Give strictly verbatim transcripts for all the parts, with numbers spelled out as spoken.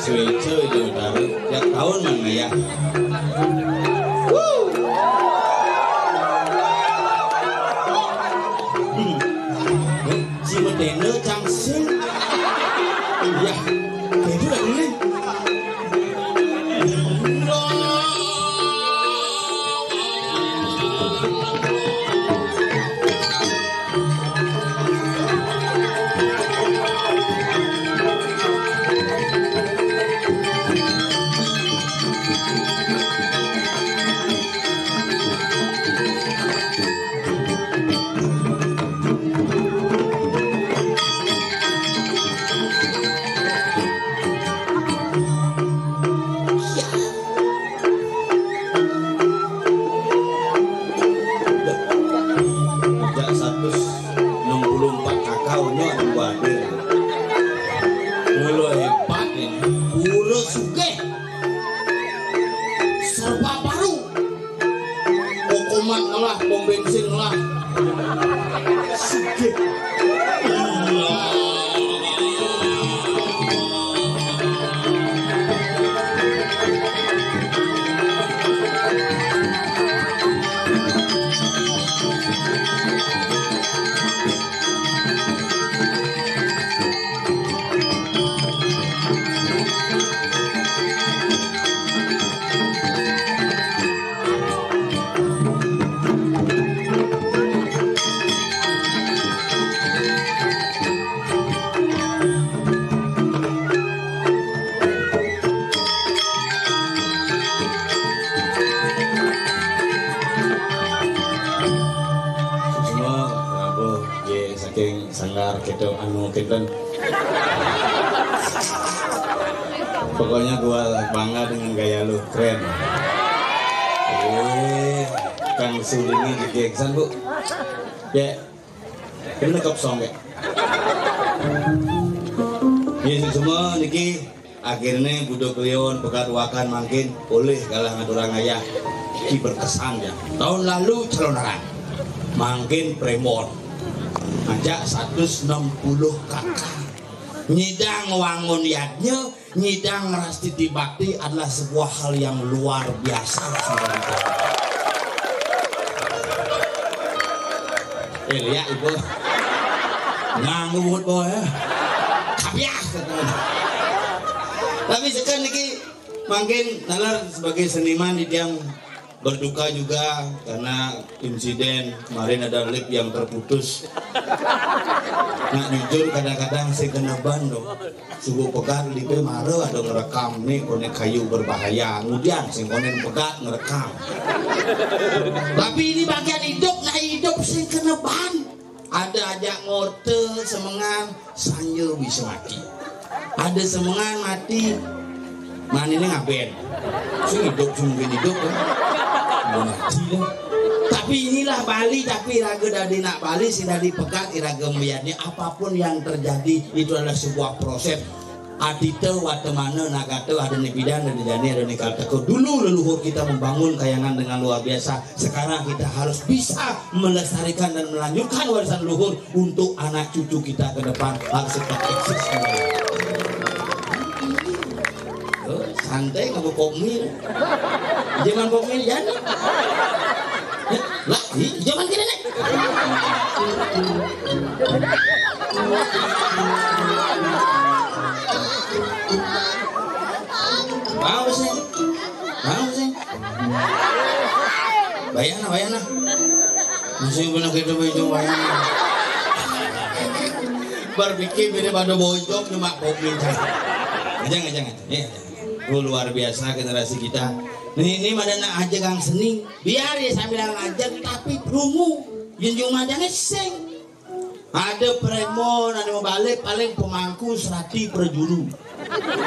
Suéca aja udah, tiap tahun mah ngayah. Wuh. Hmm. Si Medena cangsing. Iya. Itu lagi. Jak satus enam puluh empat kakaunya ada buah hadir. Mula hebat ini. Pura sugih. Serba baru. Kokomat ngelah, pom bensin ngelah. Sugih. Semua, Prabu, ye, saking sanggar kita anu kita. Pokoknya gua bangga dengan gaya lu, keren. Eh, Kang Sulingi gegegsan, Bu. Ya, ini nekep song ya. Ya, semua niki akhirnya Budo Kliwon pegat wakan mangkin oleh kalah ngaturang ayah. Ki berkesan ya. Tahun lalu calonaran. Mangkin Premon. Ngajak satus enam puluh kakak. Nyidang wangun yadnya, nyidang ngrastiti bakti adalah sebuah hal yang luar biasa, saudara. Eh, lihat, Ibu. Nganggut, boy. Kapiah, katanya. Tapi sekarang niki, mungkin nalar sebagai seniman di tiang berduka juga karena insiden kemarin ada lift yang terputus. Nak jujur, kadang-kadang sing kena ban tuh. Subuh pegat lift mara ada ngerekam nih, konek kayu berbahaya. Kemudian sing konek pegat ngerekam. Tapi ini bagian hidup, nah hidup sing kena ban. Ada ajak ngorte semengan, sanja bisa mati. Ada semengan mati, manine ngaben. Sing hidup, sing mungkin hidup, kan? Mau mati, kan? Tapi inilah Bali, tapi iraga dadi nak Bali, sing dadi pegat iraga melihatnya. Apapun yang terjadi, itu adalah sebuah proses. Atita, watemana, nagata, ada ni bidan, ada ni jani, ada ni kalteka. Dulu leluhur kita membangun kayangan dengan luar biasa. Sekarang kita harus bisa melestarikan dan melanjutkan warisan leluhur untuk anak cucu kita ke depan harus tetap eksis kembali. Oh, santai ngapa pop mie? Zaman pop mie, ya? Lah, zaman kini nih. Apa sih? Bayana, bayana. Masih bener gitu, itu bayana. Berpikir bini pada bojok cuma kopi. Jangan, jangan. Ya, luar biasa generasi kita. Nih, ini mana nak aja gang seni. Biar ya sambil ngajar tapi rungu. Yang cuma jangan sing. Ada premon, ada mau balik paling pemangku serati perjuru.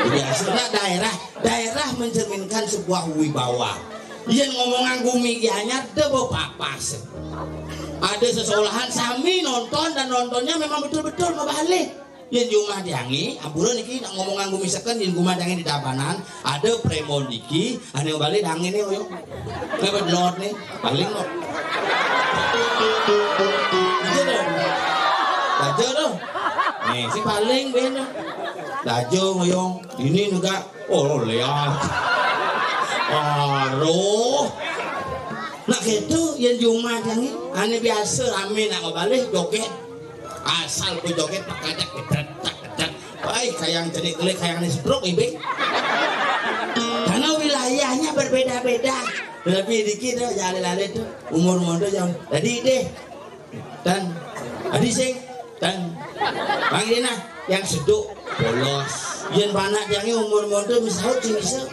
Biasa daerah, daerah mencerminkan sebuah wibawa. Yang ngomongan gumi gianyar deh bawa papas. Ada sesekolahan sami nonton dan nontonnya memang betul-betul mau balik. Yang di rumah diangi, ampura niki nak ngomongan gumi seken yang rumah diangi di Tabanan, ada premon niki, ane balik diangi nih, yo. Nggak benar nih, paling kok. Iya dong. Baca dong. Nih, si paling beno. Lajo ngoyong, ini juga, oh, lihat. Aduh. Nah, gitu, yang di rumah diangi, ane biasa rame nak balik joget. Asal ku joget pakajak, ketek, tak, ketek. Baik, kayang cenik kelik, kayang ini stroke, ibing. Karena wilayahnya berbeda-beda. Lebih dikit tuh, jalan-jalan tuh. Umur mondok jam. Jadi deh. Dan. Adi sing. Dan. Bang Dina, yang seduk. Bolos. Yang panak yang umur mondok, misaut sing bisa.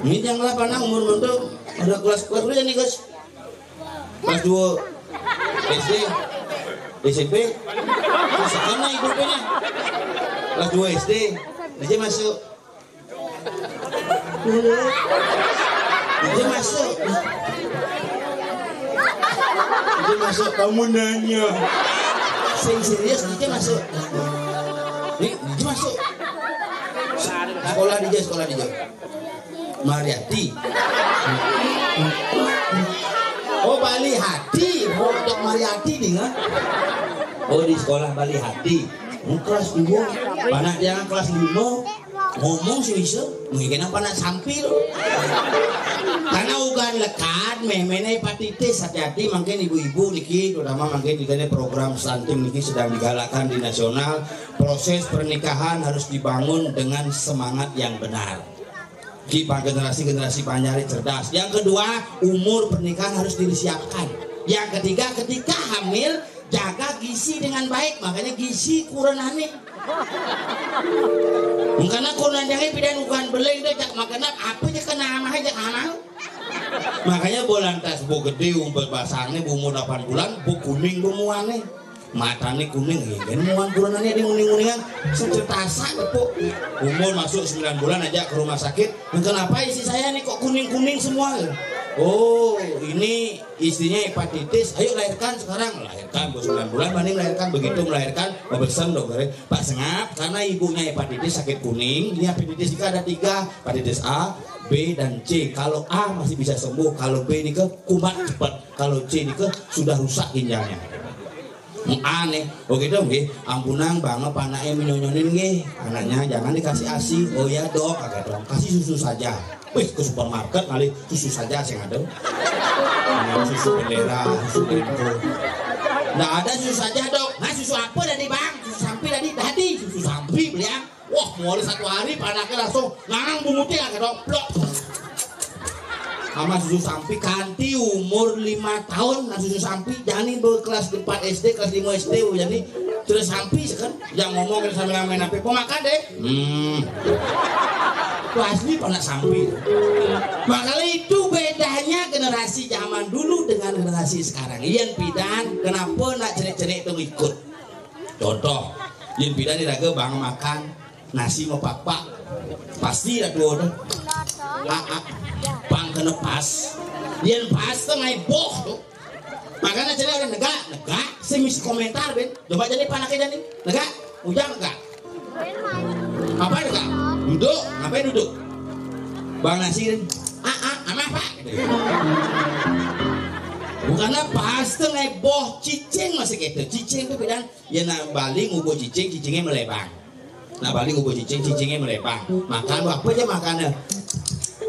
Ini yang lah panak umur mondok. Ada kelas-kelas dulu ya nih, Gus. Kelas dua S D, S M P, terus sekarang hidupnya. Kelas dua S D, dia masuk. Dia masuk. Dia masuk, kamu nanya. Sing serius, dia masuk. Nih, dia masuk. Sekolah dia, sekolah dia. Mariati. Oh, Bali Hati. Oh, untuk Mariati nih, kan? Oh, di sekolah Bali Hati. Oh, kelas dua. Panak dia kelas lima. Ngomong sih bisa. Mungkin apa nak sampi lo? Karena ugan lekat, memene hepatitis. Hati-hati, mungkin ibu-ibu niki, terutama mungkin kita ini program stunting niki sedang digalakkan di nasional. Proses pernikahan harus dibangun dengan semangat yang benar. Ki, generasi-generasi panjari cerdas. Yang kedua, umur pernikahan harus disiapkan. Yang ketiga, ketika hamil, jaga gizi dengan baik. Makanya gizi kurang aneh. Karena kurang aneh pidan bukan beling deh, cak makan apa aja kena amah aja kena. Makanya bolan tas bu gede umur basangnya bu umur delapan bulan, bu kuning bu muane. Matanya kuning, ya kan muan bulanannya di kuning-kuningan. Sudah tasak tepuk. Umur masuk sembilan bulan aja ke rumah sakit. Nah, kenapa isi saya nih kok kuning-kuning semua? Oh, ini istrinya hepatitis. Ayo lahirkan sekarang. Lahirkan, bu sembilan bulan, mending lahirkan. Begitu melahirkan, mau pesen dokter. Pak Sengap, karena ibunya hepatitis sakit kuning. Ini hepatitis itu ada tiga, hepatitis A, B, dan C. Kalau A masih bisa sembuh, kalau B ini ke kumat cepat, kalau C ini ke sudah rusak ginjalnya. Aneh. Oke dong, nggih. Ampunang banget panake menyonyonin nggih. Anaknya jangan dikasih ASI. Oh ya, Dok, kata dong. Kasih susu saja. Wih, ke supermarket kali susu saja sing ada. Nah, susu bendera, susu tempo. Nggak ada susu saja, Dok. Nah, susu apa tadi, Bang? Susu sampi tadi, tadi susu sampi beliang. Wah, mulai satu hari panaknya langsung ngangang bunguti ya, kedoplok. Sama susu sampi kanti umur lima tahun, nah susu sampi jani baru kelas empat S D, kelas lima S D, jadi terus sampi kan yang ngomong sambil main apa pemakan deh. Hmm. Itu asli panak sampi. Makanya itu bedanya generasi zaman dulu dengan generasi sekarang. Iyan pidan, kenapa nak cenik-cenik itu ikut? Contoh, yang pidan diraga bang makan nasi mau papak, pasti ada dua tuh. Ah, ah, pang kena pas. Yang pas tuh ngai boh tuh. Makanya jadi orang negak, negak, sing misi komentar ben. Coba jadi panaknya jadi negak, ujang negak. Apa negak? Duduk, ngapain duduk? Bang nasi kan. Ah, ah, ama apa? Bukannya pas tuh ngai boh cicing masih gitu. Cicing tuh pidan. Ya nak balik ngubuh cicing, cicingnya melebang. Nah, balik ngubuh cicing, cicingnya melebang. Makan apa aja makannya.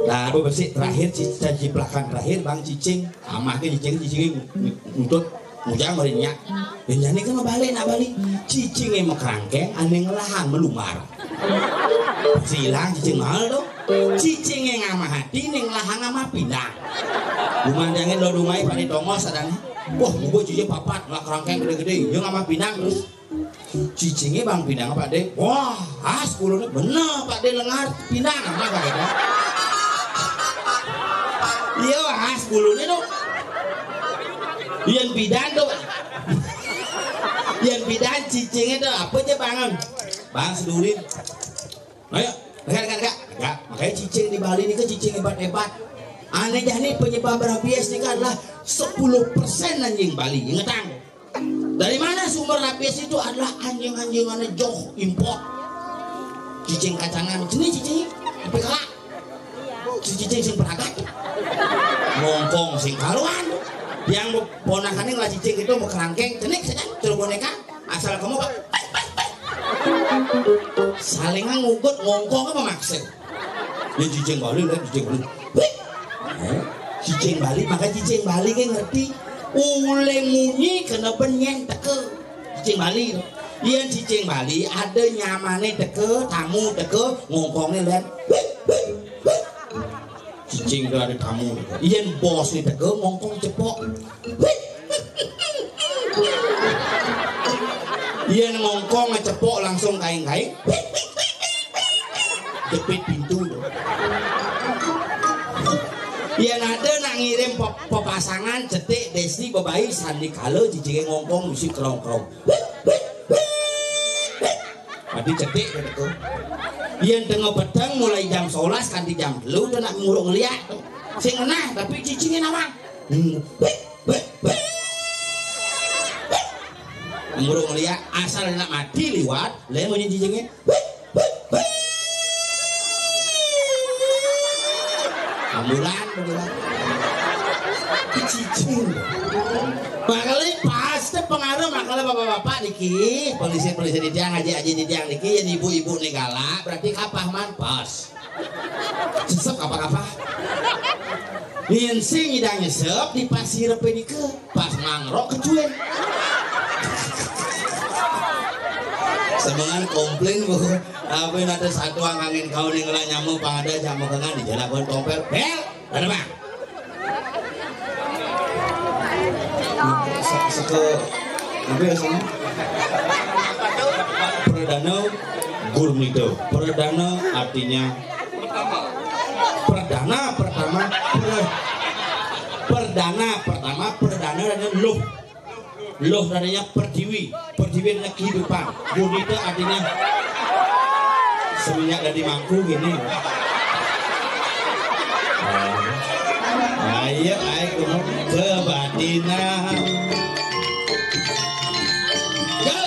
Nah, apa bersih terakhir, ciplakan terakhir bang cicing. Amah ke cicing, cicingnya ngutut, mujang balik nyak. Dan jani kan balik nak balik. Cicingnya mekerangke, aneh ngelahan melumar. Silang cicing mahal to. Cicingé ngamah ati ning lahang ngamah pindang. Gumandangé lo dungai pané tongos adané. Wah, muga cicing papat, lah kerangkeng gedé-gedé. Ya ngamah pindang terus. Cicingé bang pindang, Pak Dé. Wah, as kulune bener, Pak Dé, lengar pindang apa kagak? Iya, as kulune to. Yén pidan to. Yén pidan cicingé to apa aja bangun. Bang sedurin. Ayo, enggak, enggak, enggak. Enggak, makanya cicing di Bali ini kan cicing hebat-hebat. Aneh dah nih, penyebab rabies ini kan adalah sepuluh persen anjing Bali. Ingetang. Dari mana sumber rabies itu? Adalah anjing-anjing aneh joh impor. Cicing kacangan, sini cicing, tapi kelak. Si cicing sing peragat. Ngongkong sing karuan. Yang ponakannya ngelah cicing itu mau kerangkeng, cenik saja, suruh boneka. Asal kamu, Pak. Salingan ngugut ngongkong apa maksud? Ya cicing Bali lah, cicing Bali. Wih. Hah? Cicing Bali, maka cicing Bali kan ngerti. Uleng munyi kena benyen teke. Cicing Bali. Iya cicing Bali, ada nyamane teke, tamu teke, ngongkongnya lihat. Wih, wih, wih. Cicing itu ada tamu. Iya bos itu teke, ngongkong cepok. Iya ngongkong cepok langsung kaing-kaing. Jepit pintu. Iya ada nak ngirim pe- pepasangan cetik desi bebayi sandi kala cicingnya ngongkong musik kerong-kerong. Berarti cetik gitu. Yen tengah peteng mulai jam sebelas kanti jam telu tu nak nguruk ngeliat tu. Sing ngenah tapi cicingnya nawang. Hmm. Nguruk ngeliat asal nak mati liwat, lain bunyi cicingnya. Ambulan begitu. Cicing. Makanya pasti pengaruh makanya bapak-bapak niki, polisi-polisi di tiang, aji-aji di tiang niki, yang ibu-ibu nih galak, berarti kapah man pas. Sesep kapah-kapah. Yen sing nyidang nyesep di pasir penike, pas mangrok kecuin. Sebengan komplain bu, apa yang ada satu angin kau nih ngelak nyamuk pang ada jamu kengan di jalan kompel. Bel, ada bang. Seko, apa ya sana? Perdana Gurnita. Perdana artinya perdana pertama. Per- perdana pertama, perdana dan loh. Loh tadinya pertiwi, pertiwi adalah kehidupan. Gurnita artinya semenjak dari mangku gini. Ayo, ayo, kebatinan. Go!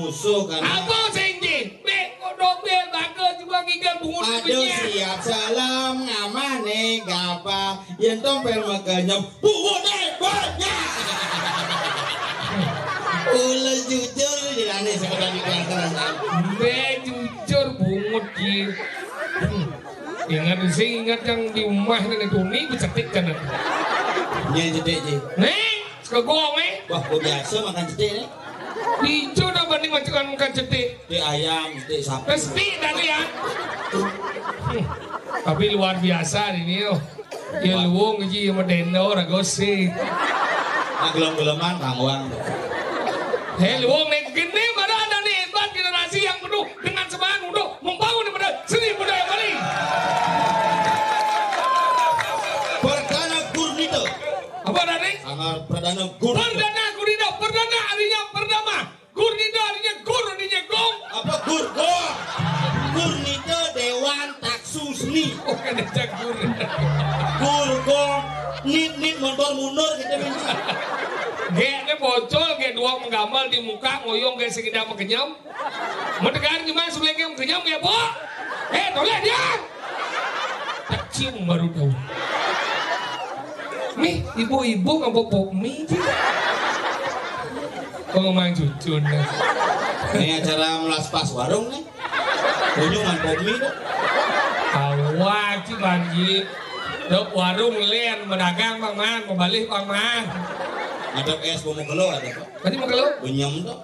Musuh kan. Apa sing, Ji? Mek kodok be bagus juga gigel bungut. Aduh, benyek. Siap salam ngamane gapa? Yen tompel makenyem bungut banyak. Ula jujur jenane sekolah di kelas. Be jujur bungut, Ji. Ingat sih, ingat yang di rumah nenek Tuni becetik kan. Nyen cetik, Ji. Nih, segogong, eh. Wah, gua biasa makan cetik nih. Ijo dah banding makan, makan cetik. Cetik ayam, cetik sapi. Pasti tadi ya. Hmm. Tapi luar biasa ini yo. Ya luwung iki sama dendo ora gosip. Nah, gelem-geleman kanggoan. Hei, luwung nih gini pada ada nih hebat generasi yang penuh dengan semangat untuk membangun daripada seni budaya Bali. Perdana Gurnito. Apa tadi? Sama Perdana Gurnito. Perdana Gurnito, perdana artinya pertama. Gurnito artinya gur, artinya gong. Apa gur? Gor. Gurnito Dewan Taksu Seni. Oh, kan ada gur. Gur, gong. Nit, nit, motor mundur gitu, men. Gek ne bocol, gek dua menggamal di muka, ngoyong gek sekedar mekenyam. Mendegar gimana sebelengnya mekenyam, gek, Bok? Eh, toleh dia. Tak cium baru tahu. Mi, ibu-ibu ngapa pop mi? Kok ngomong cucu nih? Ini acara melas pas warung nih. Kunjungan pop mi tuh. Awak sih banji. Dok warung len berdagang Bang Man, mau balik Bang Man. Ada es mau kelo ada, Pak. Tadi mau kelo? Benyem tuh.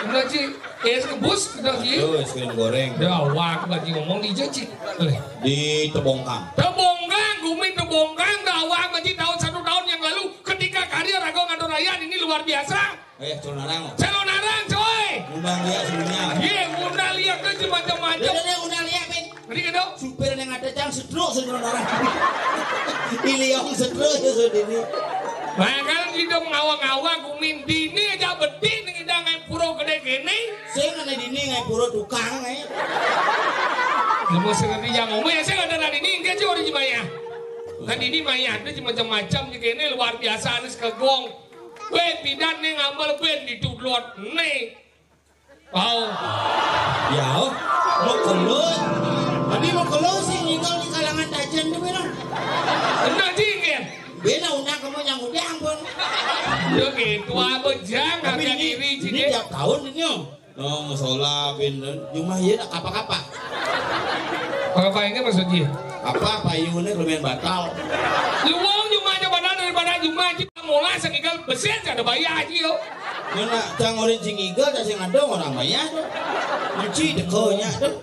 Enggak sih. Es rebus, udah, Ji. Aduh, es krim goreng. Udah, awak lagi ngomong di Jejik. Leh. Di Tebongkang. Tebongkang, gumi Tebongkang, dah awak, Ji, tahun satu tahun yang lalu, ketika karya Rago Ngadon Raya ini luar biasa. Eh, Calonarang. Calonarang, coy. Undang dia sebelumnya. Iya, undang lihat tuh macam-macam. Dia, dia undang lihat, men. Ngerti gitu? Supir yang ada cang setruk, setruk orang. Iliong setruk, ya, sudah ini. Nah, kan kita mengawang-awang, gumin dini aja betik nih, kita ngai pura gede gini. Sing ana dini ngai pura tukang, eh. Lemu sing ngerti yang ngomong, ya, sing ada dini, enggak sih orang Jemaya. Kan ini maya ada macam-macam di kene luar biasa, nih, sekegong. Weh, tidak nih ngambel, ben ditudlot, nih. Pau. Ya, oh. Mau keluar. Tadi mau keluar sih, ninggal di kalangan tajen tuh, bilang. Benar, Ji, ya? Bela undang kamu yang udah, ampun. Udah gitu, apa jang, tapi harga ini, diri, ini Ji, ya? Tiap tahun ini, oh. No, musola, bin, cuma iya nak apa-apa. Apa ini maksudnya? Apa, apa iya ini lumayan batal. Lu wong cuma aja batal daripada cuma aja. Mula sekigal besi aja ada bayar aja, yo. Mana cang orang cingigal, cang sing ada orang maya tuh. Cuci dekonya tuh.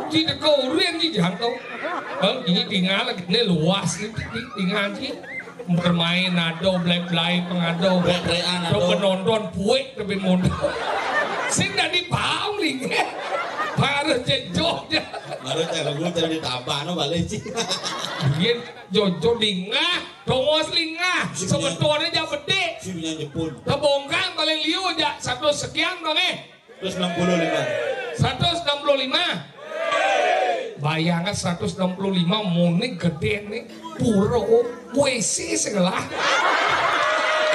Cuci deko orang ni jangkau. Bang, ini tinggal lagi, ini luas ni, ini tinggal ni. Bermain ado, belai-belai pengado. Brek-brekan ado. Penonton puik tapi mondok. Sing dah dipaung ni. Harus jejok je. Harus cang kamu cari ditabah no balik sih. Mungkin jojo lingah. Tongos lingah, sebetulnya jam bedik. Sibnya jepun. Tebongkang paling liu aja satu sekian dong, eh. Terus enam puluh lima. Seratus enam puluh lima. Bayangkan seratus enam puluh lima muni gede nih. Puro W C segelah.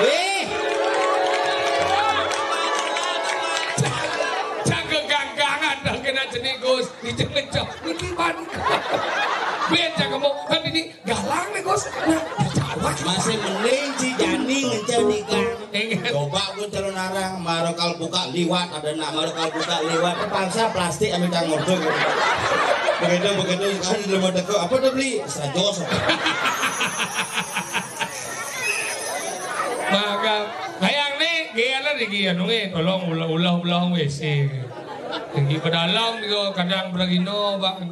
Weh. Jaga ganggangan dah kena jenik Gus. Dijengejok. Ini ban. Ben jaga mau kan ini galang nih, Gus. Nah, jawab. Masih mending si Jani ngejar nikah. Ingat. Coba pun calon arang, marokal buka liwat, ada nak marokal buka liwat, terpaksa plastik ambil cang order. Begitu, begitu, kan di rumah teko, apa udah beli? Sajos. Maka, kayak nih, gaya lah di gaya, nungi, tolong ulah, ulah, ulah, W C. Tinggi pedalam juga kadang beragino, Pak.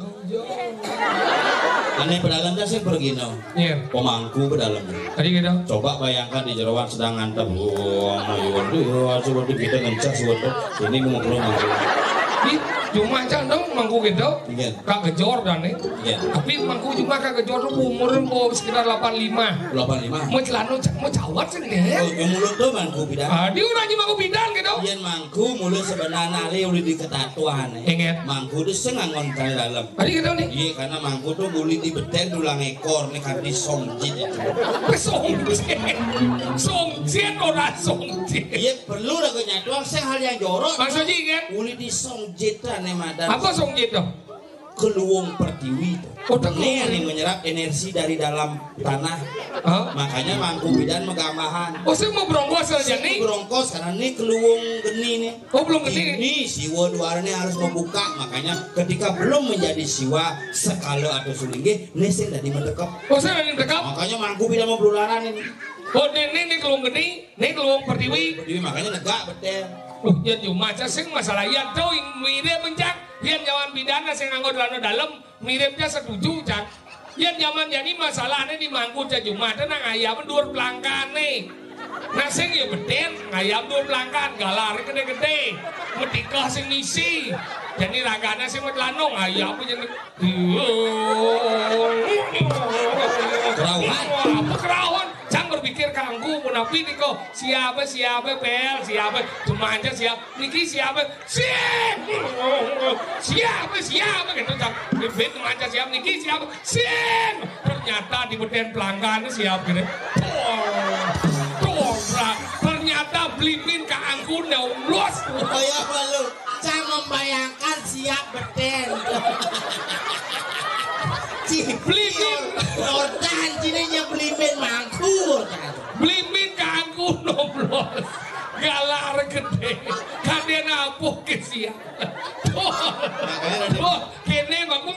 Aneh pedalam dah sih beragino. Iya. Pemangku pedalam. Tadi gitu. Coba bayangkan di jeroan sedang ngantep. Wah, mayuan tuh, wah, coba tuh kita ngencas, coba tuh. Ini mau ke rumah. Di, Cuma cang dong mangku gitu. Iya. Kak gejor dan nih. Iya. Tapi mangku cuma kak gejor tuh umur mau sekitar delapan lima. Delapan lima. Mau celana cak mau cawat sih nih. Oh, yang mulut tuh mangku bidan. Ah, dia orang aja mangku bidan gitu. Iya, mangku mulut sebenarnya ali udah diketatuan. Ingat. Mangku tuh sengangon kali dalam. Tadi gitu nih. Iya, karena mangku tuh boleh dibeten tulang ekor nih kan di songjit itu. Songjit. Songjit orang songjit. Iya, perlu lah gue nyatuang sing hal yang jorok. Maksudnya kan? Boleh di songjit kan nih madan. Apa songjit tuh? Keluung pertiwi. Oh, tak ini yang menyerap energi dari dalam tanah. Hah? Makanya mangku bidan megambahan. Oh, saya mau berongkos aja nih. Berongkos karena ini keluung geni nih. Oh, belum geni. Ini siwa duarnya harus membuka. Makanya ketika belum menjadi siwa sekala atau sulinggih, ini sing tadi mendekep. Oh, saya tadi mendekep. Makanya mangku bidan mau berularan ini. Oh, ini, ini, ini keluung geni, ini keluung pertiwi. Pertiwi makanya negak betul. Oh, ya cuma sing masalah ya tuh mirip mencak. Yén jaman pidana sing nganggo celana dalem, miripnya setuju, Cang. Yén jaman jani masalahné di mangku cah Jumat nang ayam dhuwur plangkané. Nah sing ya bedén, ayam dhuwur plangkan, galar gedé-gedé. Metika sing ngisi. Jani ragané sing metlano, ayam jeneng. Kerauhan. Apa kerauhan? Cang berpikir kangku, menapi niko. Siapa, siapa, pel, siapa? Cuma aja siapa. Niki siapa? Siap! Siapa? Siapa? Gitu, Cang. Bibit maca siap niki siapa? Siap! Ternyata di beden pelanggan siap gitu. Tuh, tuh, ternyata belimin ke angkun ya ulos. Kaya apa lu? Cang membayangkan siap beden. Cih, belimin. Rotan cininya belimin mangkur. Belimin ke angkun noblos. Galar gedé. Kadén apuh ke siap. Wah, kéné mangku.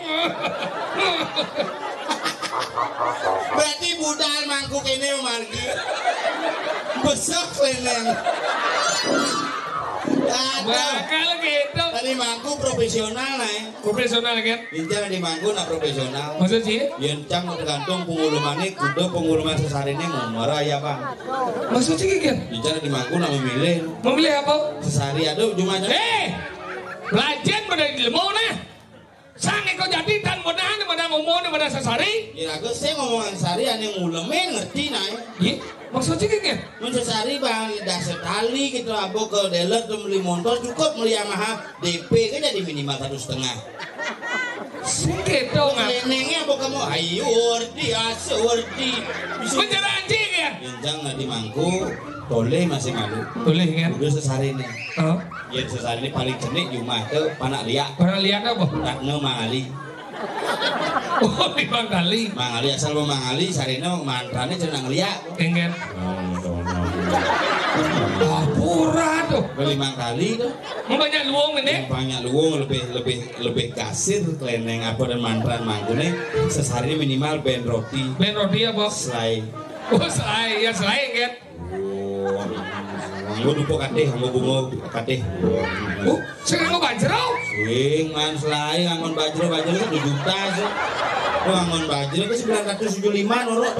Berarti budal mangku kéné margi. Besok leneng. Aduh. Bakal gitu. Tadi mangku profesional, Nay. Profesional kan? Intinya di mangku nak profesional. Maksud sih? Yén cang tergantung pengulumané, kuda penguluman sesariné mau marah ya, Bang. Maksud sih kan? Intinya di mangku nak memilih. Memilih apa? Sesari aduh cuma Eh! Lajén pada ilmu nah. Sang iko jadi tan benahan pada ngomong pada sesari. Iraga sing ngomongan sari ané ngulemin ngerti naé. Nggih, maksud sih nggih. Mun sesari bang dasa tali gitu abo ke dealer tuh beli motor cukup beli Yamaha D P kan jadi minimal satu setengah. Sing gitu nggak. Lenengnya apa kamu? Ayo ordi asa ordi. Menjadi anjing ya. Injang nanti mangku. Toleh masih malu. Toleh kan? Udah sesari nih. Oh. Ya sesari ini paling cenik di rumah tuh panak liak. Panak liak apa? Takno mangali. Oh, di mangali. Mangali asal mau mangali, sarina mantrane cenang liak. Enggak. Pura tuh. Beli mangkali tuh. Banyak luwung ini. Banyak luwung lebih lebih lebih kasir keleneng apa dan mantran mangkune sesari minimal ben roti. Ben roti apa? Selai. Oh, selai ya selai kan. Nganggo dupa katih, nganggo bunga katih. Oh, sing nganggo bajra? Sing man selae nganggo bajra, bajra satu juta sih. Kok nganggo bajra ke sembilan ratus tujuh lima nurut.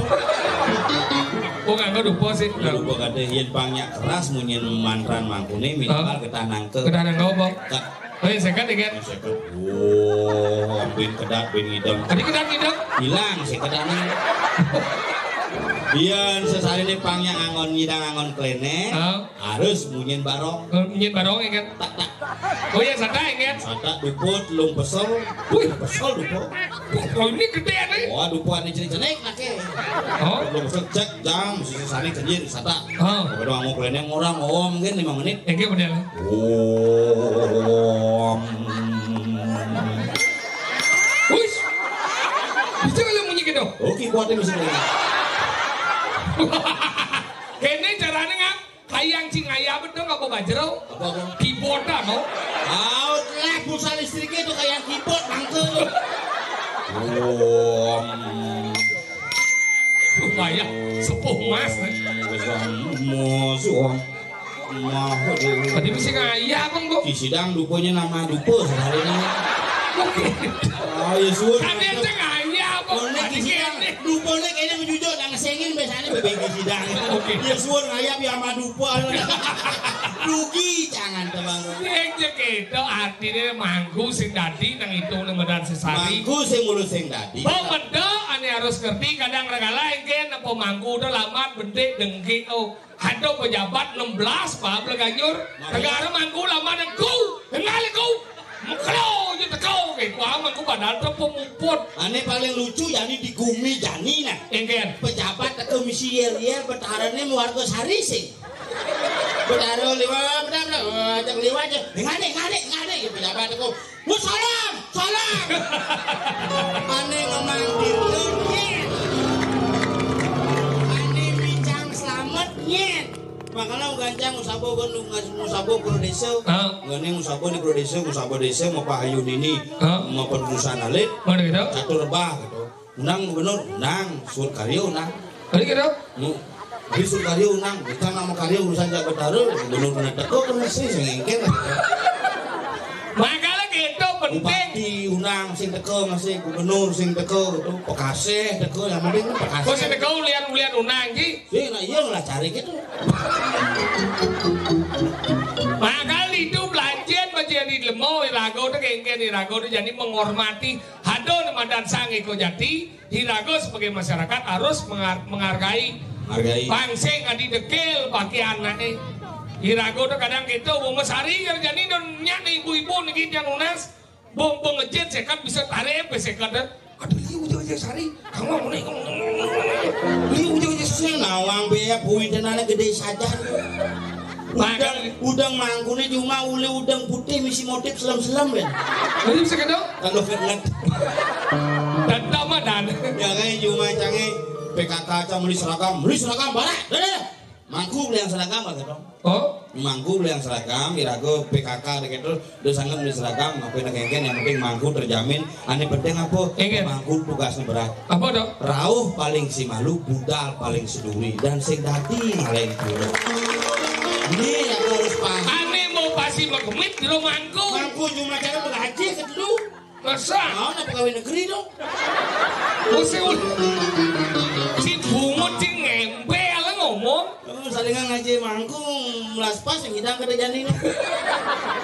Oh, nganggo dupa sih. Nganggo dupa katih yen pang nyak keras munyin mantran mangkune minimal Hah? Ketanangke. Ketanangke apa? Ka- Oh, yang seket ya, Ken? Seket. Wow, bin kedat bin ngidem. Tadi kedat ngidem? Hilang seket anak. Iya, sesari ini pangnya ngangon ngidang ngangon klenek. Hah? Harus munyin barong. Eh, munyin barong ya, Ken? Tak tak. Oh iya, santai ya, Ken? Santai duput, lung pesel. Wih, pesel duput. Oh, ini gede nih. Wah, duput ini jenik-jenik nake. Oh. Lung pesel cek jam, sesari kenyir, santai. Oh. Pokoknya mau klenek orang, oh, mungkin lima menit. Enggak bener. Om. Wis. Bisa kalau munyi gitu. Oh, keyboardnya bisa bunyi. Kene carane ngap kayang cing ayam dong apa bajro? Apa apa? Keyboard apa? Ah, lah pulsa listriknya itu kayak keyboard mangke. Om. Lumayan sepuh mas. Musuh. Tadi mesti kaya apa, Bu? Di sidang dupanya nama dupa sehari ini. Oke. Oh, ya suwun. Tadi aja kaya apa? Oh, ini di sidang dupanya kayaknya Jujur, nang sengin biasanya bebegi sidang. Oke. Ya suwun rayap ya madupa. Rugi jangan teman. Sing cek itu artinya mangku sing dadi nang itu nang medan sesari. Mangku sing mulu sing dadi. Pemeda ane harus ngerti kadang regala engke apa mangku udah lamat bendik dengki oh. Ada pejabat enam belas Pak Bleganyur. Negara mangku lamat engku. Kenal engku. Mengkelo aja teko kayak gua mangku padahal tuh pemuput. Ane paling lucu yani di gumi jani nah. Engke. Pejabat teko misi yel-yel betarane warga sari sih. Betara liwat, betara, betara, ajak liwat aja. Ngade, ngade, ngade ya pejabat teko. Wassalam, salam. Ane ngemang dirjen, nyet. Ane mincang selamat, nyet. Makanya gancang usabo kan ngas- usabo pro desa. Ah. Ngene usabo di pro desa, usabo desa mau pahayu nini, Ah. Mau pendudusan alit. Mana gitu? Catur rebah gitu. Undang gubernur, undang surat karya undang. Tadi gitu? Mu, di surat karya undang, kita nama karya urusan Jakarta gubernur kena teko kena sih sing engken. Makanya gitu penting. Bupati undang sing teko masih gubernur sing teko gitu, pekasih teko yang penting pekasih. Kok sing teko ulian-ulian undang ki? Sih, nah iya lah cari gitu. Makanya itu belanjaan baju yang di lemo, irago tuh kengken, irago tuh jadi menghormati. Hado madan sang iko jati, irago sebagai masyarakat harus mengar- menghargai. Hargai. Bangsa yang adi dekil pakai anaknya. Irago tuh kadang gitu, wong mesari kerjani don nyak nih ibu-ibu nih yang nunas. Bong bong ngejit sekat bisa tarik sampai sekat dah. Aduh liu aja aja sari, kamu mau nih kamu liu aja aja sih nawang be ya buin dan anak gede saja. Udang, udang mangkune cuma uli udang putih misi motif selam-selam ya. Jadi bisa gitu? Kalau fitnah. Dan tamadan. Ya kayak cuma canggih P K K aja beli seragam, beli seragam barak. Dadah. Mangku beli yang seragam apa dong? Oh? Mangku beli yang seragam, irago P K K deket terus, udah sangat beli seragam, apa yang kengken yang penting mangku terjamin. Ane penting apa? Kengken. Mangku tugasnya berat. Apa dong? Rauh paling si malu, budal paling seduri, dan sing dadi ngalahin kulo. Ini yang harus paham. Ane mau pasti mau kemit di rumah mangku. Mangku cuma cara berhaji ke dulu. Masa? Mau apa kawin negeri dong? Mesti ul- si bungut si ngembel ngomong. Oh, salingan ngaji mangku melas pas yang hidang kada jani.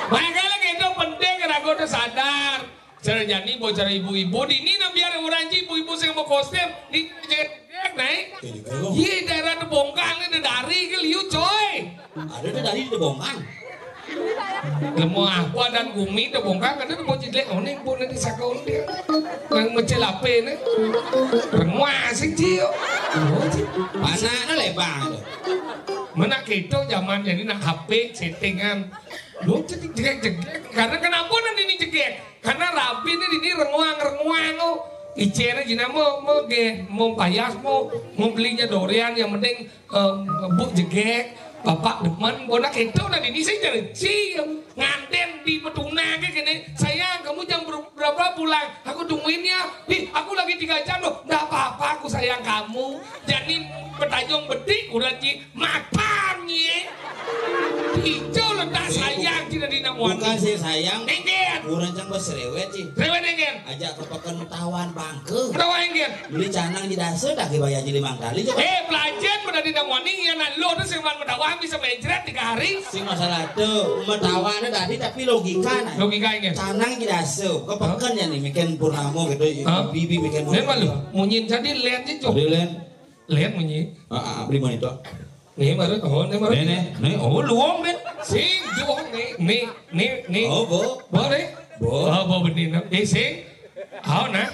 Makanya gitu penting rago tuh sadar. Cara jani bocor ibu-ibu di ini biar orang ibu-ibu sing mau kostum di jegek naik. Iya daerah Debongkang ini dari ke liu coy. Ada tuh dari Debongkang. Lemo apa dan gumi Debongkang kan ada bocil lek oning pun di sakon dia. Nang mecil ape ne. Remua sing cio. Mana ada lebang. Mana kita zaman jadi nak H P settingan. Lu jadi jegek-jegek. Karena kenapa nanti ini jegek? Karena rabi ini ini renguang-renguang oh. Icere jina mau mau ge mau payas mau mau belinya dorian yang penting em, bu jegek bapak demen bonak itu nanti ini saya jadi si nganten di petuna ke kene sayang kamu jam ber- berapa pulang aku tungguin ya ih aku lagi tiga jam loh nggak apa-apa aku sayang kamu jadi petajong betik udah ji makan ye hijau letak sayang tidak di namuan Bukan sih sayang. Engket Kurang cang berserewet sih. Rewet engket Ajak ke peken tawan bangke. Berapa engket Beli canang di dasa dah ke bayar jadi mangkali coba. Eh belajar pada di namuan ini ya nak lo tuh seman pada wang bisa mencret tiga hari. Sing masalah tuh metawane tadi tapi logika nah. Logika engket Canang di dasa ke peken ya nih mikin purnamo gitu. Hah? Bibi mikin Dia malu munyin tadi lihat itu. Jadi len Lihat munyi. Ah, ah, beli monitor. Nih baru oh nih baru. Nih nih nih oh luong nih. Sing juong nih nih nih nih. Oh bo. Bo nih. Bo. Oh bo benih nah. Eh sing. Oh nah.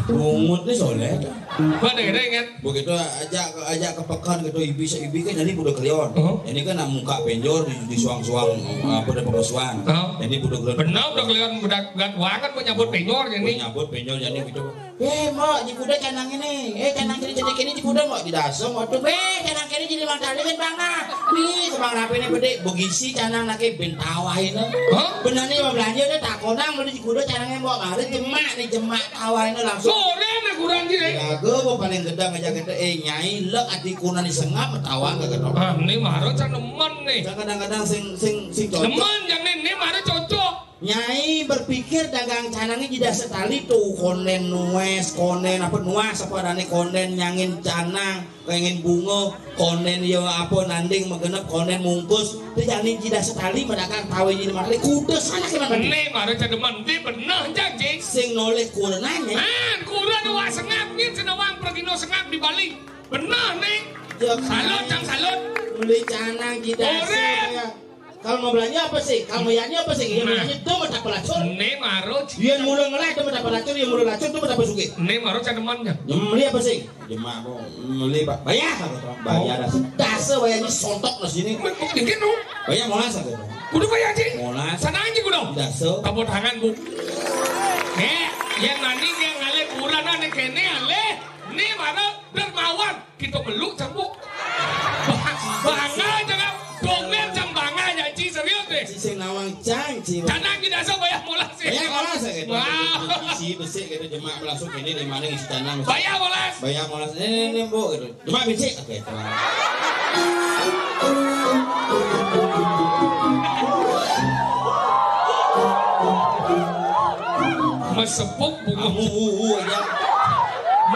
Bungut nih soleh. Bo deh deh ingat. Begitu ajak ajak ke pekan gitu ibi seibi kan jadi udah kelion. Oh. Ini kan nak muka penjor di, di suang-suang apa ada pemusuhan. Oh. Ini udah kelion. Benar udah kelion udah gak banget menyambut penjor jadi. Menyambut penjor jadi gitu. Eh, Mbok, ji kuda canang ini. Eh, canang kiri jadi kini ji kuda, Mbok, di dasar, Mbok tuh. Eh, canang kiri jadi mangkali kan bang nah. Nih, kembang rapi ini gede, begisi canang nake bentawah ini. Hah? Benar nih mau belanja udah tak konang udah ji kuda canangnya Mbok mari jemak nih jemak tawah ini langsung. Sore nih kurang ji. Ya, gue mau paling gedang aja kita eh nyai lek ati kunan di sengap tawah gak gedong. Ah, ini maro can nemen nih. Kadang-kadang sing sing sing cocok. Nemen jangan ini maro cocok. Nyai berpikir dagang canangnya jidah setali tuh, konden nues, konden apa nuas, apa adané konden nyangin canang, kengin bunga, konden ya apa nanding magenep, konden mungkus. Té jani jidah setali madagang tawé jiné matali kuda sanak kéné tadi. Né mara cademen, né bener janji. Sing nolih kurenan, Nyai. Ah, kurenan wah sengap, nyén senawang pergino sengap di Bali. Bener né. Ya, salut, cang salut. Beli canang jidah. Kalau mau belanja apa sih? Kalau mau yanya apa sih? Ya, nah, belanja itu mah tak pelacur. Né mara. Yén mula ngelah itu mah tak pelacur, yén mula lacur itu mah tak pesugi. Né mara cademen ya. Nyembeli apa sih? Jemak apa? Nyembeli, Pak. Bayar, kata orang. Bayar dah. Dasa bayarnya sontok lah sini. Mungkin tuh. Bayar molas, kata orang. Kudu bayar, Cing. Molas. Sana aja kudu. Dasa. Tepuk tangan, Bu. Né, yén mani né ngalih kurenan kéné alih. Né mara dermawan. Kita meluk, Cang, Bu. Bangga, Cang. Domer, Cang, bangga, ya, Ci, serius deh. Ci sing nawang, Cang, Ci. Canang kita asal bayar molas sih. Bayar molas, gitu. Wah. Isi besik gitu, jemak langsung ini di mana isi canang. Bayar molas. Bayar molas. Ini, ini, ini, Bu, gitu. Jemak besik. Oke, tenang. Mesepuk bungut. Kamu, uh, uh, aja.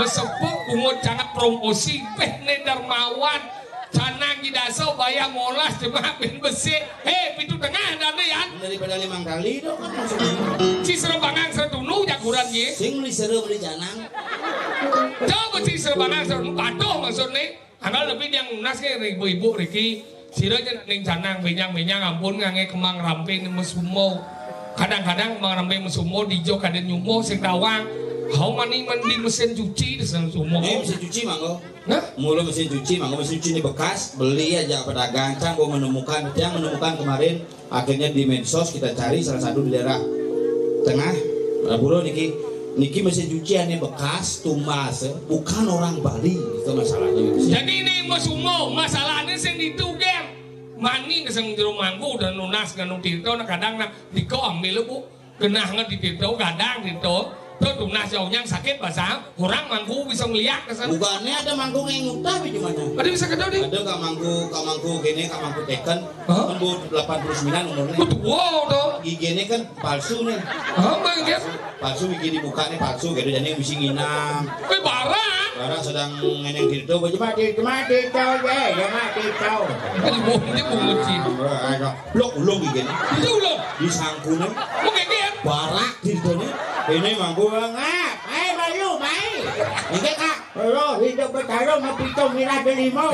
Mesepuk bungut canang promosi, béh né dermawan. Canang jidasa bayar molas cuma bén besik. Hé, pitu tengah dah né, Yan. Daripada limang kali dong kan maksudnya. Ci serebangan seretunu jaguran yé. Sing beli sere beli canang. Coba ci serebangan seretunu patuh maksudné. Anggal lebih yang nunas ké ibu-ibu riki. Sira jé ning canang benyang-benyang ampun nganggé kemang rampé né mesumo. Kadang-kadang kemang rampé mesumo dijo kadén nyumo sing tawang. Hau mani mandi mesin cuci di sana sumo. Eh, mesin cuci mangga. Nah? Mula mesin cuci, mangga mesin cuci ini bekas, beli aja pedagang, cang gua menemukan, yang menemukan kemarin, akhirnya di medsos kita cari salah satu di daerah tengah, eh, Pura niki, niki mesin cuci ini bekas, tumbas, eh, bukan orang Bali, itu masalahnya. Jadi ini Mas Umo, masalahnya sing ditu, gén. Mani sing jero mangku dan nunas nganu tito, nah kadang nah, diko ambil, Bu. Genah nget di tito, gadang tito. Tuh tunas jauh nyang sakit basah, orang mangku bisa ngeliat ke sana. Bukannya ada mangku yang utah di mana? Ada bisa kedua nih. Ada kak mangku, kak mangku gini, kak mangku teken. Hah? Kan bu delapan puluh sembilan umurnya. Betul tuh. Giginya kan palsu nih. Hah, mangga? Palsu gigi dibuka nih palsu gitu, jadi bisa nginang. Eh, barang. Barang sedang ngeneng tito, baju mati, mati tau, ya, ya mati tau. Kan bunyi bungut sih. Blok ulung gigine. Itu ulung. Disangkune. Oke, dia. Barak didone. Ini mangku ngap. Ayo Bayu, mai. Iki, Kak. Lo hidup bertarung mau pitung mira delimo.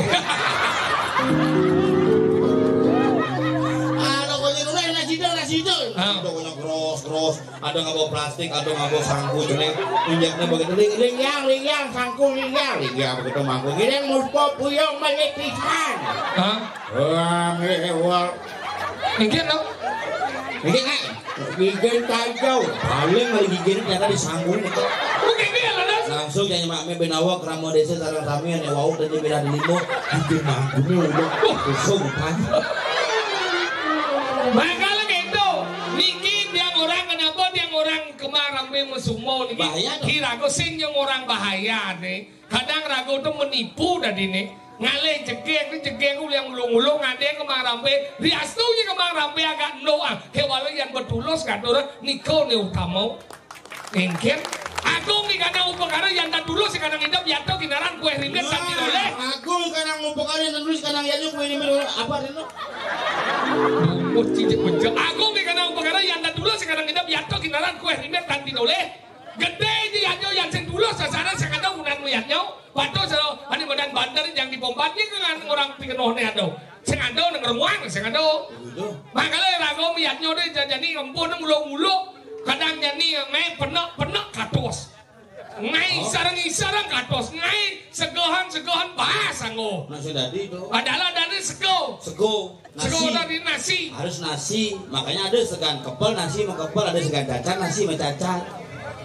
Ah, lo kau ini nasi dong, nasi dong. Ah. Udah banyak gros, gros. Ada nggak bawa plastik, ada nggak bawa sangku, cuma injaknya begitu, ling, ling yang, ling yang, sangku ling yang, ling yang begitu mangku. Ini muspo puyung menitisan. Hah? Wah, ngewal. Mungkin lo? Mungkin kan? Gigin tajau. Paling lagi gigin ternyata disangkun. Mungkin dia lo, Das. Langsung jadi mak me benawa kerama desa sarang sami ane wau dan dia bilang limo. Gigin mangkune udah. Kusung kan. Makanya gitu. Niki dia orang kenapa dia orang kemang rampé mesumo niki. Bahaya tuh. Kira aku sing yang orang bahaya nih. Kadang ragu tuh menipu tadi nih. Ngalih jegeg, jegeg ku yang ulung-ulung ada yang kemang rampé. Riastu nya kemang rampé agak endo ah. Kewala yang betulus katur niko nih utama. Engker. Agung di kanang upakara yang tak tulus di kanang hidup yato kinaran kue rimit tak tinoleh. Agung kanang upakara yang tak tulus kanang yato kue rimit apa nih? Bungut cicit bejo. Agung di kanang upakara yang tak tulus di kanang hidup yato kinaran kue rimit tak tinoleh. Gedé ji yanyo yang sing tulus sasaran sing ada unan mu yanyo. Patuh sero ani medan banter yang dibombardir dengan orang pikenoh ne ado. Sing ada nang renguang sing ada. Makanya rago miatnyo deh jadi empuh nang ulo-ulo. Kadang jadi ngai penek-penek katos. Ngai sarang-sarang katos. Ngai segohan-segohan bahas anggo. Nah, sudah di itu. Adalah dari sego. Sego. Sego dari nasi. Harus nasi. Makanya ada segan kepel nasi mau kepel, ada segan cacar nasi mau cacar.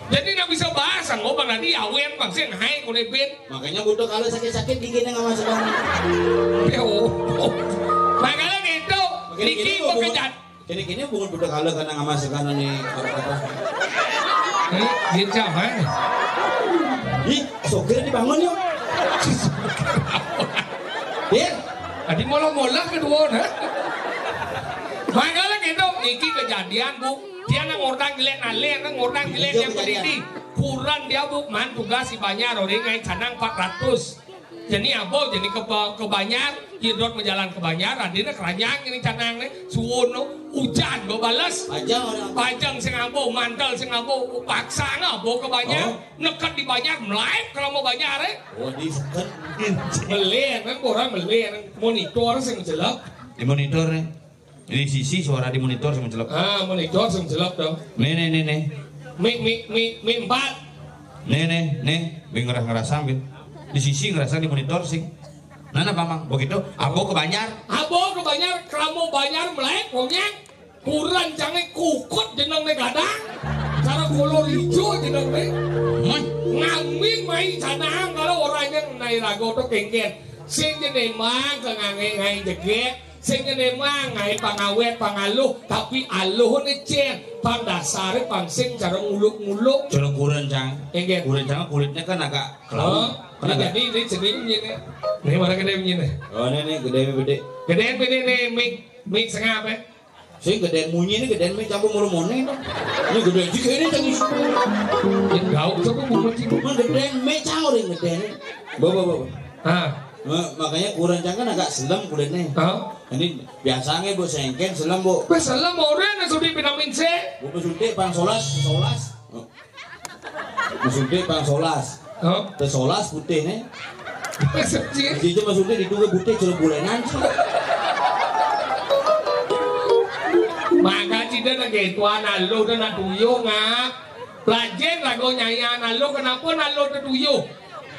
Jadi nggak bisa bahas anggo bang tadi awet bang sing hai kulit bin. Makanya butuh kalau sakit-sakit gigi nggak masuk. Ya, oh. Makanya gitu. Niki mau kejat. Kini-kini bungut budak halus karena nggak masuk karena nih apa-apa. Eh, dia siapa? Ih, sopir dibangun yuk. Dir, tadi mola-mola kedua nah. Makanya gitu, niki kejadian bu. Dia nang ngorang gilék nalér, nang ngorang gilék yang pedidi. Kurenan dia, Bu, man tugas di banjar, orang ngai canang empat ratus. Jani abo, jani ke, ke banjar, idot majalan ke banjar, adina keranjang ini canang né, suun no, ujan bebales. Bajang orang. Bajang sing abo, mantel sing abo, paksa na abo ke banjar. Oh. Neked di banjar, melaib kalau mau banjar, eh. Oh, di seken. Melér, nang orang melér, monitor sing jelek. Di monitor né. Di sisi suara di monitor sing jelek. Ah, monitor sing jelek dong. Né, né, né, né. Mik, mik, mik, mik empat. Né, né, né. Bing ngerasa-ngerasa, Bin. Di sisi ngerasa di monitor sing. Nah, nah, Mamang. Begitu, abo ke banjar. Abo ke banjar, keramo banjar, melaib, wongnya. Kurenan cangé kukut jenengné kadang. Cara kolor ijo jenengné. Hmm. Ngambing mai canang kalau orang yang nai rago to kéngkén. Sing jenémang ke ngangai ngai jegek. Sing jenémang ngai pangawét pangaluh, tapi aluhné cén. Pang dasaré pang sing cara nguluk-nguluk. Cara kurenan cang. Kéngkén. Kurenan cang kulitnya kan agak kelam. Oh, kan agak. Jadi ini jenis ini. Ini mana gedé ini? Oh, ini, ini gedé, gedé. Gedé ini nih, mik, mik sengap ya. Sing gedén munyi né, gedén mé campur mulu moné to. Ini gedé jik ini tadi. Ya, gaul coba bunga cik. Mah gedén mé caur yang gedén. Bawa, bawa. Ah. Ma-, makanya kurenan cang kan agak selem kulitnya. Ah. Ini biasanya, Bu, sengkén selem, Bu. Wis selem ora, nek sudi vitamin C. Bu, suntik pang solas, solas. Maksudnya pang solas. Hah? Té solas putih né. Maksudnya? Jadi itu maksudnya di tukang putih celuk bulenan. Maka cida nak getuan aluh dan nak tuyuh ngak. Lajén rago nyayaan aluh, kenapa nak aluh té tuyuh?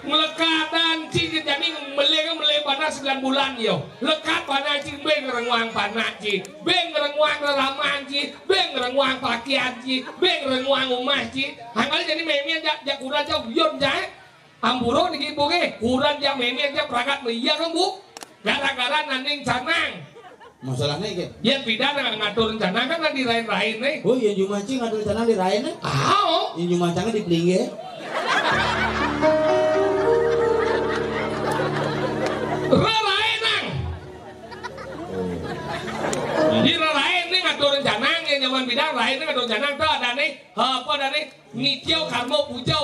Nglekadan ci jani melé, melé panak sembilan bulan yo. Lekat panak ci, beng renguang panak ci, beng renguang reraman ci, beng renguang pakian ci, beng renguang umah ci. Hangkal jani mémé jak, jak kurenan jak uyun jak. Ampura niki Bu nggih, kurenan jak mémé jak pragat meyang Bu. Gara-gara naning canang. Masalahnya iki. Yén pidan ngatur rencana kan nang dirain-rain né. Oh, yén jumah cing ngatur rencana dirain né? Ah, oh. Yén jumah cang di pelinggih. Rarain nang. Di rarain né ngatur rencana, yén nyaman pidan rain né ngatur rencana, to adané, apa adané? Nitya karma puja.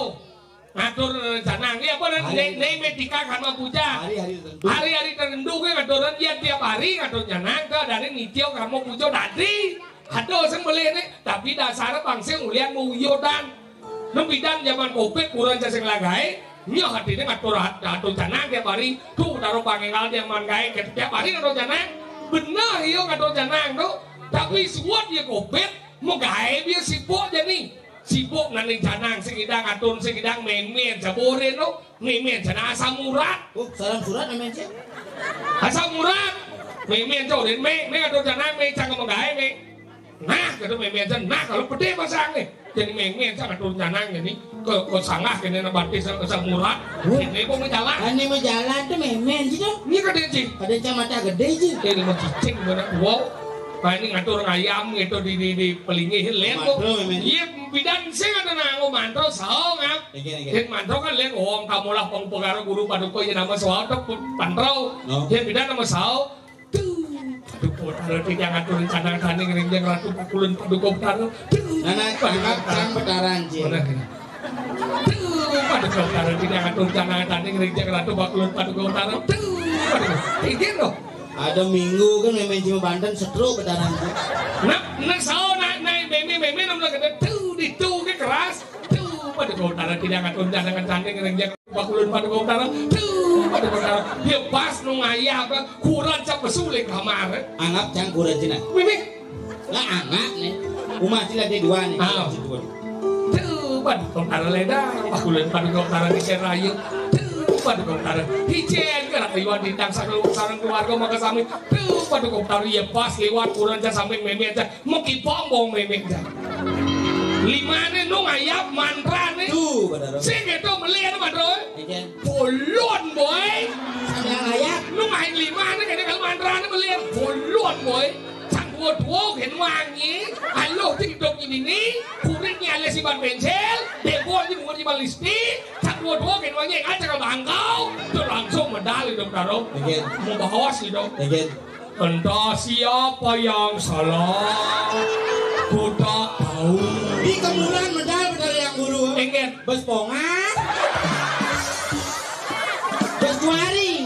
Ngatur rencana. Ini apa dan hari, né, né métika karma puja. Hari-hari tertentu. Hari-hari tertentu kan ngatur dia tiap hari ngatur rencana ke dari nitya karma puja dadi. Ada sing boleh né, tapi dasar bangsa ulian mau uyudan. Nang pidan zaman covid kurenan cang sing lagaé, nyoh hatiné ngatur hat-, ngatur rencana tiap hari. Tuh taruh pangénggal zaman gaé tiap hari ngatur rencana. Bener iya ngatur rencana tuh. Tapi suwet ya covid, mau gaé dia sibuk jani. Sibuk nang rencana sing idang atur sing idang mémén saborin no. Mémén sana asam urat. Oh, salam surat mémén cé. Asam urat. Mémén corin mé, mé atur rencana mé cang mau gaé mé. Nah, kata mémén sana, nah kalau pedih pasang né. Jadi mémén sana atur rencana ini ke, ke sanggah ini nang batis asam urat. Ini kok mau jalan? Ini mau jalan tuh mémén sih tuh. Ini kadé ci. Kadé cang mata gedé sih. Ini mau cicing bener. Wow. Nah, ini ngatur ngayam gitu di, di, di pelinggih lén kok. Mantra, mémén. Iya, pidan sing ada nanggo mantra sao ngap. Nggih, nggih. Yén mantra kan lén om kamulah pang pegara guru paduka yén nama sao tek pantrau. Oh. Yén pidan nama sao. Tuh, paduka Betara tidak ngatur rencana tanding ring Jeng Ratu Bakulun paduka Betara. Tuh, nah, nah, paduka Betara. Cang Betaran, Cing. Mana ini? Tuh, paduka Betara tidak ngatur rencana tanding ring Jeng Ratu Bakulun paduka Betara. Tuh, paduka. Izin loh. Ada minggu kan mémén cuma banten setruk Betaran, Cing. Nah, nah sao nak naik mémé mémé nomor gede. Tuh, di tuh ke keras. Tuh, paduka Betara tidak ngatur rencana tanding ring Jeng Bakulun paduka Betara. Tuh, paduka Betara. Dia pas nu ngayah apa? Kurenan cap pesu lé kamar. Anggap cang kurenan cina. Mémé. Lah anak né. Umah cina ada dua né. Ah. Tuh, paduka Betara leda. Bakulun paduka Betara di Serayu. Tuh, paduka Betara. Hijén gerak liwat di tang sareng keluarga maka sami. Tuh, paduka Betara ya pas liwat kurenan cap samping mémé cap. Mengkipong bong mémé dah. Limané nu ngayap mantrané. Tuh, bener. Sing itu melihat mantra. Ijen. Bolon, boy. Sambil ngayap. Nu main limané kena kalau mantrané melihat bolon, boy. Sang dua-dua gen wangi. Aluh di hidup ini nih. Kuringnya alias iban pensil. Debol di muka iban lipstik. Sang dua-dua gen wangi. Aja ke bangkau. Tuh langsung medal hidup taruh. Ijen. Mau bawas hidup. Ijen. Entah siapa yang salah, ku tak tahu. Terus pongan. Terus juari.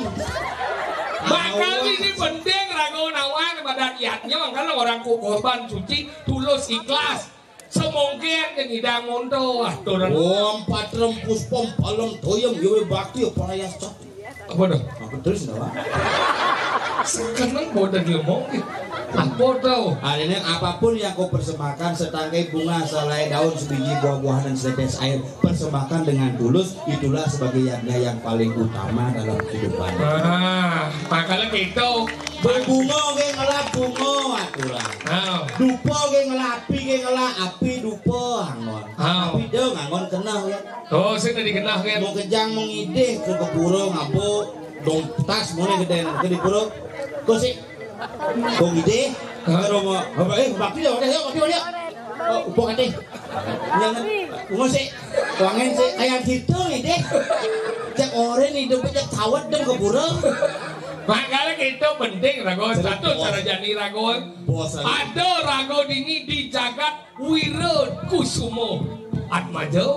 Bakal ini penting raga nawang pada niatnya, kan orang ku korban suci, tulus, ikhlas. Semongkén ke ngidang monto, ah, turun. Om patrem puspem palem toyem yawe bakti parayas cat. Apa dah? Apa terus dah? Sekarang bodoh dia mau. Apa dah? Artinya apapun yang kau persembahkan, setangkai bunga, sehelai daun, sebiji buah-buahan, dan setetes air, persembahkan dengan tulus, itulah sebagai yadnya yang paling utama dalam kehidupan. Ah, makanya gitu. Bebunga ge ngelah bunga aturan. Ah. Dupa ge ngelah api, ge ngelah api dupa angon. Ah. Api dong angon kena ya. Oh, sing tadi kena kan. Mau kejang mau ngidih ke kepura ngabo dong tas mau gede ke di pura. Kau sih. Kau ngidih. Hah? Kalau mau apa eh bakti dah, udah yuk, bakti udah. Oh, upah katih. Jangan ngosek. Wangen sih kayak gitu ngidih. Cek orang hidup cek sawat dong kepura. Makanya gitu penting raga. Satu cara jani raga. Ada raga dini di jagat Wira Kusuma Atmaja.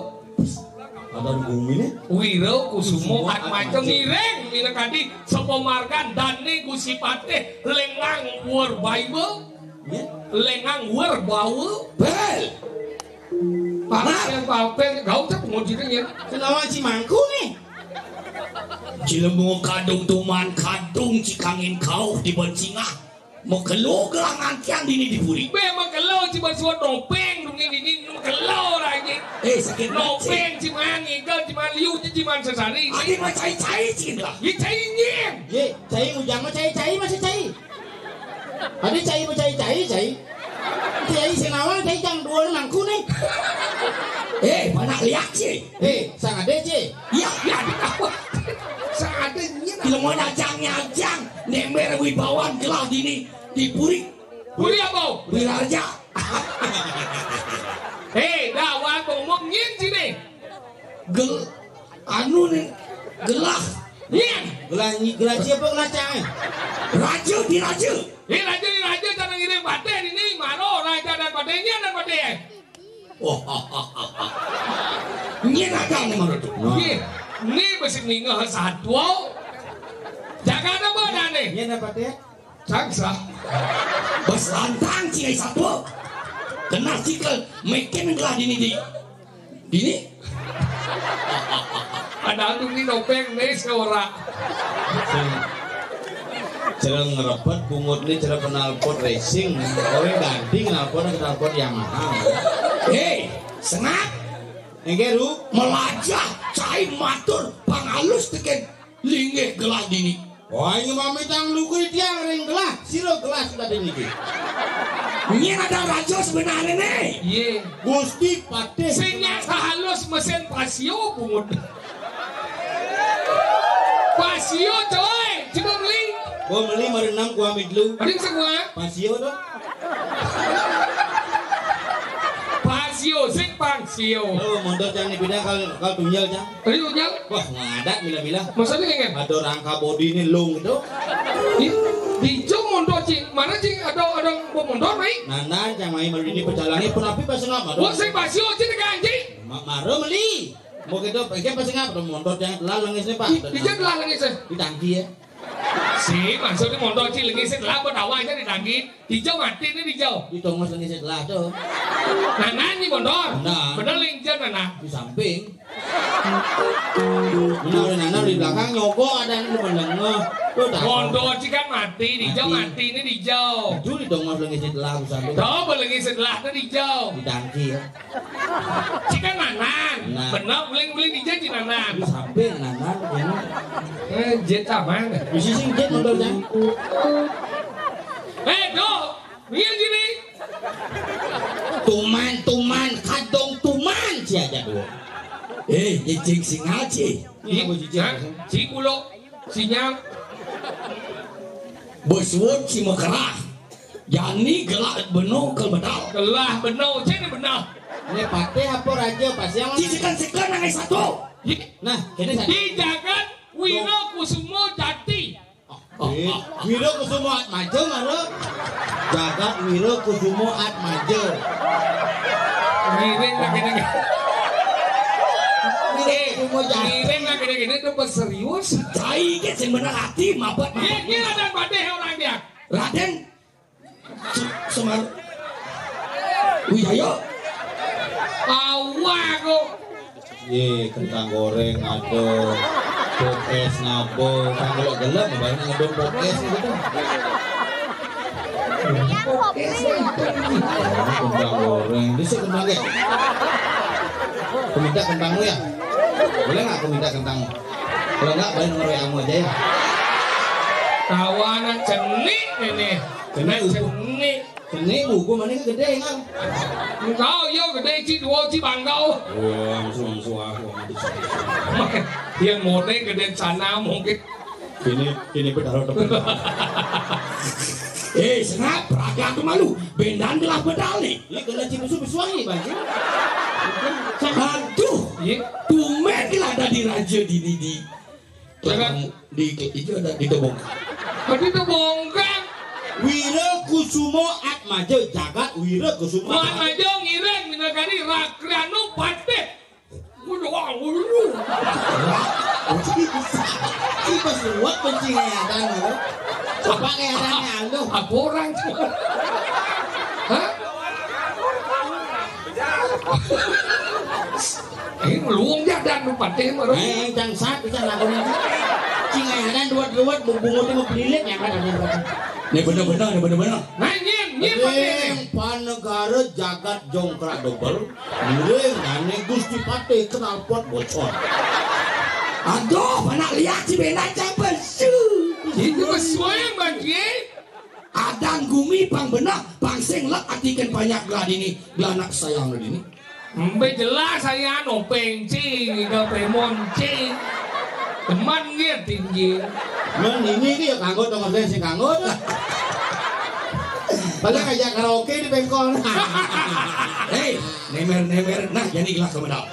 Ada bumi nih. Wira Kusuma Atmaja ngiring minangka sapa margan dane Gusti Patih Lengang Werbawa. Ya. Lengang Werbawa. Bel. Pakai pakai gau tak pengunci kan ya. Kenawan si mangku nih. Cilemu kadung tuman kadung cikangin kau di bencingah. Mekelo gelah ngantian dini di puri. Be mekelo cuma suat nopeng dungin dini mekelo lagi. Eh, sakit banget, Cik. Nopeng cuma ngigal cuma liu cuma sesari. Adi mah cai-cai, Cik, lah. Ye cai nying. Ye, cai ujang mah cai-cai masih cai. Adi cai mah cai-cai, cai. Cai senawang cai jang dua mangku nih. Eh, panak liak, Cik. Eh, sang ade, Cik. Iya, iya, di bawah. Sang ade nying. Ilmu nyajang-nyajang, nember wibawan gelah dini. Di puri. Puri apa? Puri Raja. Hei, dah, wah, ngomong nying sini. Gel, anu nih, gelah. Nying. Gelah nyi, gelah siapa gelah cang? Raja di raja. Hei, raja di raja, jangan ngiring batin ini, maro raja dan batinnya dan batin. Wah, nying ada nih maro tuh. Nah. Nying, ini besi minggu satwa. Jaga ada badan nih. Nying apa teh? Sangsa. Bes lantang cing ai satu. Kena cikel, meken gelah dini di. Dini. Padahal tuh ini nopeng nih seorang. Cara ngerepet bungut nih cara knalpot racing. Kowe ganti knalpot knalpot Yamaha. Hei, sengak. Engke ru. Melajah cai matur pangalus teken. Linggih gelah dini. Wah, ini mamitang lukri tiang ring gelah, sira gelah sudah niki. Nying ada raja sebenarnya nih. Iya. Gusti Patih. Sing nyata halus mesin Pasio bungut. Pasio coy, coba beli. Gua beli mari enam gua ambil dulu. Ada semua. Pasio tuh. Pasio, sing Pasio. Oh, mondot yang dipindah kalau kalau tunjal jang. Ayo, nyal. Wah, ngadat bila-bila. Maksudnya kan? Ada rangka bodi ini lung gitu. Di, di jong mondor cing. Mana cing ada ada mondor naik? Nandan cang mai mari ini pecalangi pun api pas ngapa? Wah, saya pasio cing dengan cing. Maro meli. Mau gitu, pengen pas ngapa? Mondor jangan telah lengis nih pak. Di jong telah lengis. Di tangki ya. Si maksudnya mondor cing lengis telah buat awal aja di tangki. Dijau mati nih dijau. Di tongos lagi sebelah tuh. Nanan nih mondor. Nah. Bener lingjar nanan. Di samping. Nah, udah nanan di belakang nyogok ada nih menengah. Tuh dah. Mondor sih kan mati, dijau mati. Mati nih dijau. Itu di tongos lagi sebelah usah tuh. Tuh, lagi sebelah tuh dijau. Di tangki ya. Cik kan nanan. Nah. Bener, beling-beling di janji nanan. Di samping nanan, ini. Eh, jet aman. Di sisi jet motornya. Eh, do, lihat gini. Tuman, tuman, kadong tuman, si aja dua. Eh, cicing singal, ci. Ini apa cicing? Hah? Si kulo, sinyal. Bos wot si mekerah. Jani gelak beno ke medal. Gelah beno, cene beno. Ini patih apa raja pas yang Ci sekan-sekan nang satu. Nah, ini satu. Di jagat Wira Kusuma Jati. Eh, Wira Kusuma Atmaja mana? Jagat Wira Kusuma Atmaja. Ngiring lagi dengan Eh, semua jahat. Ini mah gede-gede tuh serius. Cai ke sing bener hati mabet. Ini ada Patih orang dia. Raden Semar. Wih, ayo. Awak kok. Ye, kentang goreng ada. Pokes ngabo, kalau gelem banyak ada pokes gitu. Pokes itu. Kentang goreng, di sini kentang ya. Aku minta kentang lu ya. Boleh nggak aku minta kentang? Kalau nggak, balik nomor W A-mu aja ya. Kawanan cenik ini. Cenik, cenik. Cenik buku mana gede kan? Engkau yo gede ci dua ci bangkau. Wah, langsung langsung aku. Yang mau gede sana mungkin. Ini ini benar teman. Eh, senap, raga aku malu. Bendan telah bedal nih. Ini kena ci musuh bersuang nih, Bang. Aduh, tumen gila ada di raja di di di. Jangan di itu ada di tebong. Berarti itu bongkar. Wira Kusumo Atmaja jagat Wira Kusumo. Wan Majong ireng minagari Rakriano Patih. Kudu wah, kudu. Kita suwat kencing ya dan lo. Coba kayak ada yang lo. Apa orang? Hah? Ini meluung ya dan patih mah. Eh, yang sat bisa lakukan itu. Cing ada dua dua bungut mau pelilit ya kan ada. Ini bener-bener, ini bener-bener. Nah, nyen, nyen patih. Ring panegara jagat jongkrak dobel. Ring dane Gusti Patih knalpot bocor. Aduh, anak lihat si Bena capek. Itu kesuai bagi. Adang gumi pang benah, pang sing lek atiken banyak gelah dini, gelah anak sayang dini. Embe jelas saya no penci, ke premon ci. Teman nggih tinggi. Men ini iki ya kanggo to ngerti sing kanggo to. Balik aja karaoke di bengkol. Hei, nemer-nemer. Nah, jadi gelah sama dong.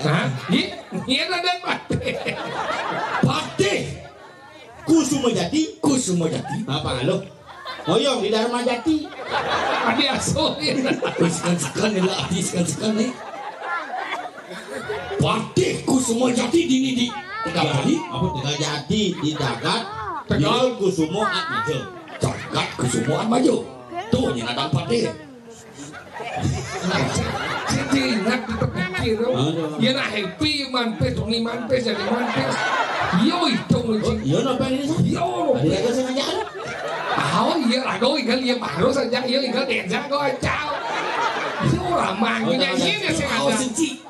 Hah? Iya, iya ada patih. Patih. Kusuma Jati. Kusuma Jati. Apa lo? Ngoyong di Dharma Jati. Adi asuh. Sekan-sekan ni lah, adi sekan-sekan ni. Patih Kusuma Jati dini di Tegal Bali. Apa Tegal Jati di Jagat? Tegal Kusuma Atmaja. Jagat Kusuma Atmaja. Tuh, ni nadang patih. Sing ingat di tepikir. Aduh. Ya nak happy mantis, wengi mantis, jadi mantis. Yo itu mesti. Yo napa ini sih? Yo. Tadi kata sengaja. Oh iya, aku ingat dia baru saja, iya ingat dia jago aja. Yo ramang punya ini sih ada.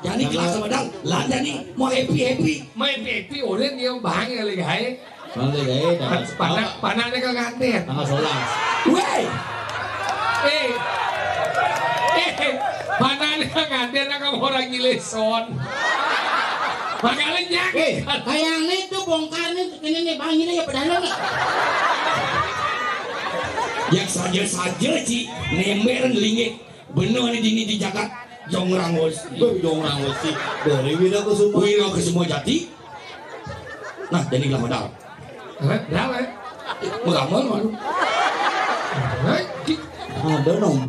Jadi kelas sama dang, lah jadi mau happy happy. Mau happy happy, orang dia bang ya lagi hai. Mana lagi eh tanggal Panah, panahnya ke kantin. Tanggal sebelas. Weh. Eh. Eh. Panahnya ke kantin, nak kamu orang nyilison. Makanya nyak. Eh, kayak ini tuh bongkar nih, ini nih bang ini ya pedang nih. Yang saja-saja ci nemer lingit. Bener nih dini di jagat Jongrang Wesi. Wih, Jongrang Wesi. Dari Wira Kusuma. Wira Kusuma Jati. Nah, jadi gelah modal. Hah? Berapa ya? Meramal malu. Hah? Ada nom.